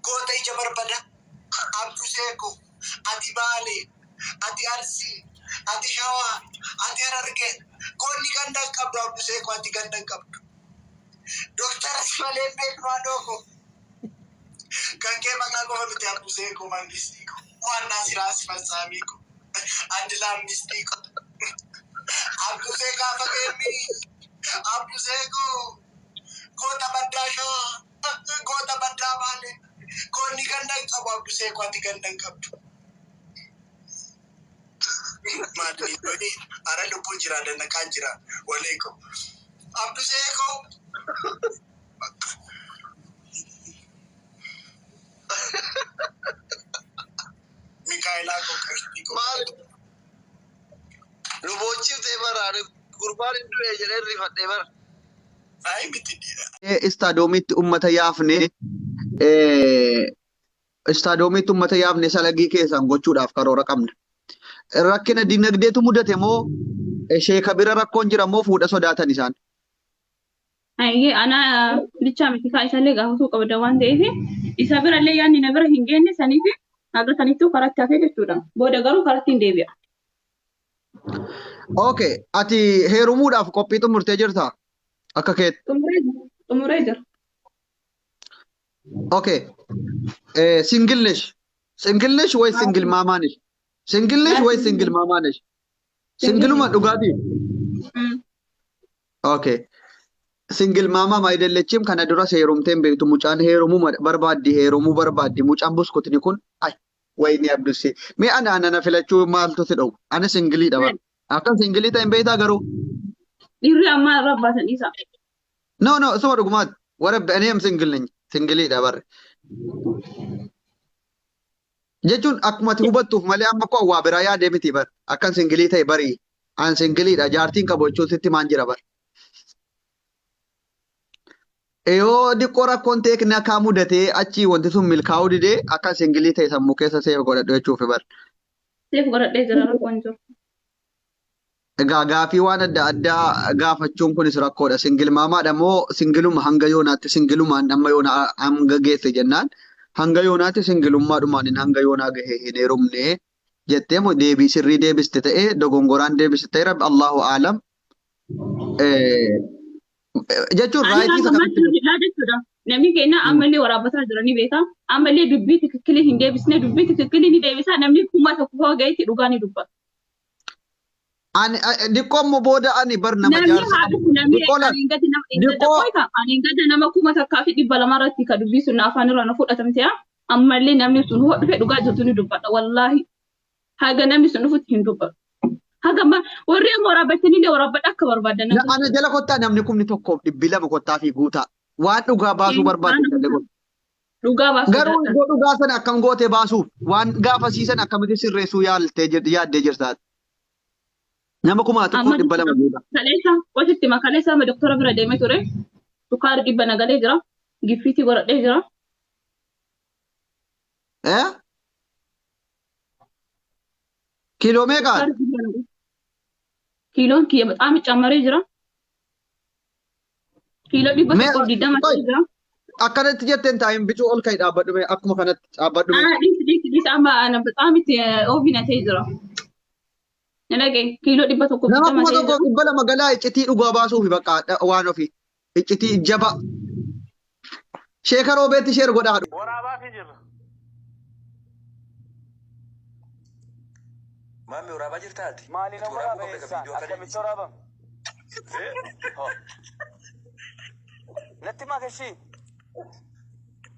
Goota ija barbada. Abdusee ko. Ati Baalee. Ati Arsii. Ati Shawaa. Ati Harargee. Goonni ganda hin qabdu Abdusee ko ati ganda hin qabdu. Doktara si malee hin beeknu haadhoo ko. Kan kee maqaa qofa miti Abdusee ko Mangistii ko. Waannaa siraa asfatsaamii ko. Andi laammistii ko. Abdusee gaafa geemmii. Abdusee ko. Goota baddaa Shawaa. Goota baddaa Baalee. Goonni ganda hin qabu Abdusee ko ati ganda hin qabdu. Maali ara lubbuun jira danaqaan jira walee ko. Abdusee ko. Mikaa'elaa ko qashtii ko. Maal nu boochiftee bara ani gurbaan hin du'e jedhee rifadhee bara. Ay miti dhiira. Istaadomiitti ummata yaafne istaadomiitti ummata yaafne salagii keessaan gochuudhaaf karoora qabna. Rakkina dinagdeetu mudate moo sheeka bira rakkoon jira moo fuudha sodaatan isaan? Ayyee ana bichaa miti kaa isallee gaafatuu qabda waan ta'eef isa birallee yaadni na bira hin geenne saniif haga sanittuu karatti hafee jechuudha. Booda garuu karatti hin deebi'a. Okay, ati heerumuudhaaf qophii xumurtee jirtaa? Akka keetti. Xumuree jira. Xumuree jira. Okay. Single nesh. Single nesh way single maamaa nesh? Single nesh way single maamaa nesh? Singiluma dhugaatii? Okay. Single maamaa maayidellechim kana dura heerumtee hin beektu mucaan heerumuu barbaaddi heerumuu barbaaddi mucaan buskutni kun ay wayni abdussee mee ana ana na filachuu maaltu si dhowwa ana singiliidha bara akkan singilii ta'e hin beektaa garuu Dhiirri ammaa irraa baasan dhiisa. No no suma dhugumaatti warabbi ani am single nany singiliidha barre jechuun akkuma ati hubattuuf malee amma koo waa biraa yaadee miti bar akkan singilii ta'e barii an singiliidha jaartiin qabu jechuun sitti maan jira bar. Yoo diqqoo rakkoon teeknikaa mudatee achii wanti sun milkaa'uu didee akka singilii ta'e sammuu keessa seef godhadhu jechuufi bar. Seef godhadhee jira rakkoon jiru. Egaa gaafii waan adda addaa gaafachuun kunis rakkoodha. Singil maamaadha moo singiluma hanga yoonaatti singilumaan amma yoona hanga geesse jennaan hanga yoonaatti singilummaadhumaan hanga yoonaa gahe hin heerumne jettee moo deebii sirrii deebiste ta'ee dogongoraan deebiste ta'e rabbi Allahu aalam. Jechuun Ani raayitii hanga isa ammaatti kamitti hojjedhaa jechuudha. Namni keenya ammallee waraabbataa jira ni beeka. Ammallee dubbii tikikkilii hin deebisne dubbii tikikkilii ni deebisa namni 1000 hoo gahetti dhugaa ni dubbata. Ani diqqoo immoo booda ani bar nama Namni jaarsa haa qabu. dhufu namni Diqqoo laal ani hin gadi nama hin gadi diqqoo qoyta ani hin gadi nama 1200 irratti ka dubbii sun afaan irraa na fudhatamte ammallee namni sun hoo dhufe dhugaa jirtu ni dubbata wallaahi haga namni sun dhufutti hin dubbatu. Haga amma warri amma waraabbatanii illee waraabbadha akka barbaadan Na, ana jala kottaa namni 1000,200 kottaa fi guutaa. Waan dhugaa baasuu barbaadde jallee kottaa. Dhugaa baasuu Garuu dadhabe. iddoo dhugaa sana akkam gootee baasuuf waan gaafasii sana akkamitti sirreessuu yaaltee yaaddee jirtaati. Nama kumaa tokkoof Amma dhibba lama guutaa. Kaleessa qotitti ma kaleessa amma doktora bira deemee ture. Sukkaarri dhibba na galee jira. Giffiitii godhadhee jira. Eh? Kiiloo meeqaati? Sukkaarri dhibba na galee. Kiiloon kiyya bexaam cammaree jira. Kiiloo dhibba Mee tokkoof digdama qoy ta'ee jira. Akkanatti jetteen taa'in bicuu ol ka'i dhaabbadhu mee akkuma kanatti dhaabbadhu mee. Ah, dhiisi dhiisi dhiisi amma ana bexaam itti oofina ta'ee jira. Na dhagaye kiiloo dhibba tokkoof Nama digdama kuma ta'ee tokkoof jira. dhibba lama galaa iccitii dhugaa baasuufi bakka waan ofii. Iccitii jaba. Sheeka Roobeetti sheer godhaa. Waraabaa fi jirra. Maammi waraabaa jirtaa ati? Maaliin Ati waraabuu waraaba qabda ka eessaan viidiyoo akka akkamitti deebisi. waraabama? Ho. Natti makashii.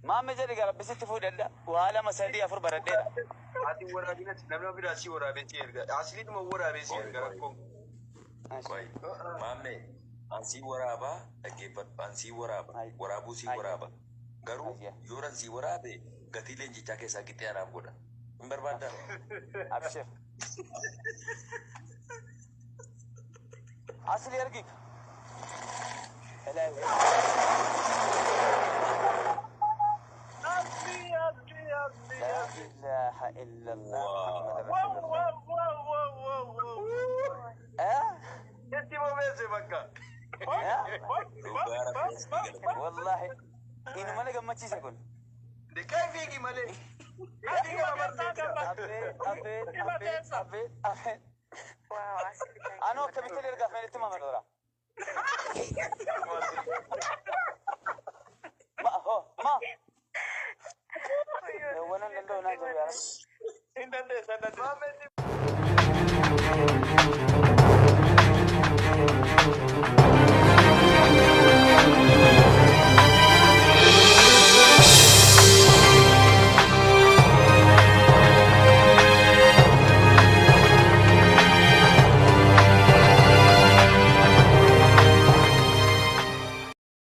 Maamme jedhi gara bisitti fuudhadha. Waa lama sadii afur baradheera. Ati waraabin ati namni biraa si waraabee si erga. Asliidhuma waraabee si Qoy erga qoy rakkoon. qoy. Maamme ansii waraabaa dhaggeeffadhu ansii waraaba Ay. waraabuu sii Ay. waraaba garuu Ayya. yoo ran sii waraabe gatii leenjichaa keessaa qixxee anaaf godha hin barbaaddaa? Abshir. Asli ergi. Ilaahi. Asli, asli, asli, La asli. ilaha illallah Waa. Muhammad Wow, Rasulullah. wow, wow, wow, wow, wow. Eh? Itti bobeesse bakka. Eh? Dhugaa rabbi asii galata. Wallahi. Inuma na gammachiise kun. Dikee Fiigi malee. Abeet, abeet, abeet, abeet, abeet. Anoo akkamitti erga afeenitti mama dora. Ma ho ma. Wannan danda'u naa jiru yaa Rabbi. Hin dandeessa, hin dandeessa. Maametti